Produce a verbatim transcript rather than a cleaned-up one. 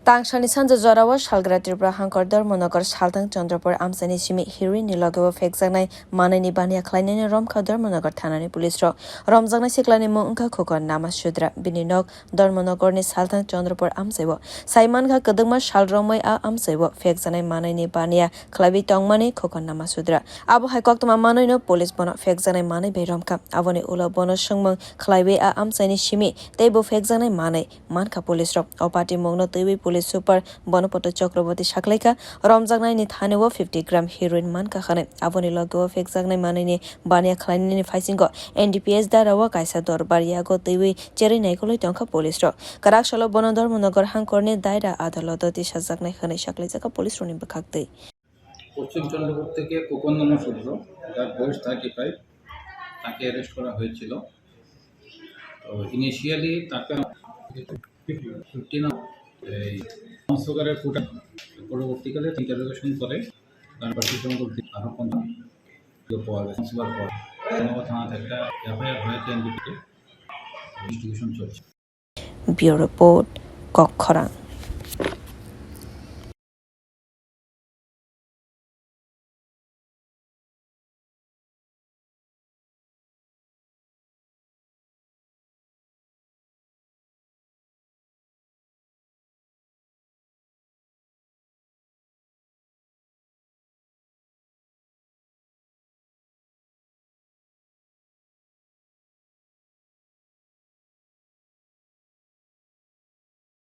Tangsani sanja jorao salgra Tripura hangkor Dharmanagar Salthang Chandrapur amchaini simi heroin ni loge o phekjaknai manwi ni baniya khlainani romkha Dharmanagar thanani police rok. Romjaknai siklani mung wngkha Khokon Nama Sudra. Bini nok Dharmanagar ni Salthang Chandrapur amchai o. Sai mankha kwdwkma sal romwi a amchai o phekjaknai manwi ni baniya khlaiwi tongmani Khokon Nama Sudra. Abo hai koktwma manwi no police bono phekjaknai manwi bai romkha. Aboni ulo bono swngmung khlaiwi a amchaini simi tei bo phekjaknai manwi mankha police rok. O patimungno twiwi police super Bonopoto Chakraborty saklaikha, romjaknaini thani o fifty gram heroin mankha hwnwi. Aboni loge o phekjaknai manwini baniya khlainani phaisingo N D P S dara o kaisa dorbar yago twiwi cherwi naikolwi tongkha police rok. Kwrak salo bono Dharmanagar hangkorni daira adaloto tisajaknai hwnwi saklaijakha police rokni bwkhaktwi. পশ্চিম চন্দ্রপুর থেকে কোকন নামা সূত্র, যার বয়স thirty five, তাকে অ্যারেস্ট করা হয়েছিল। তো ইনিশিয়ালি তাকে ফিফটিন এই সংস্কারের ফুটা, পরবর্তীকালে ইন্টারোগেশন করে তার বাকি জঙ্গল থেকে আরো পঞ্চাশ পাওয়া গেছে। পর নগর থানাতে একটা এফআইআর হয়েছে এনডিপিতে, ইনভেস্টিগেশন চলছে। Bureau Report, Kokkhorang.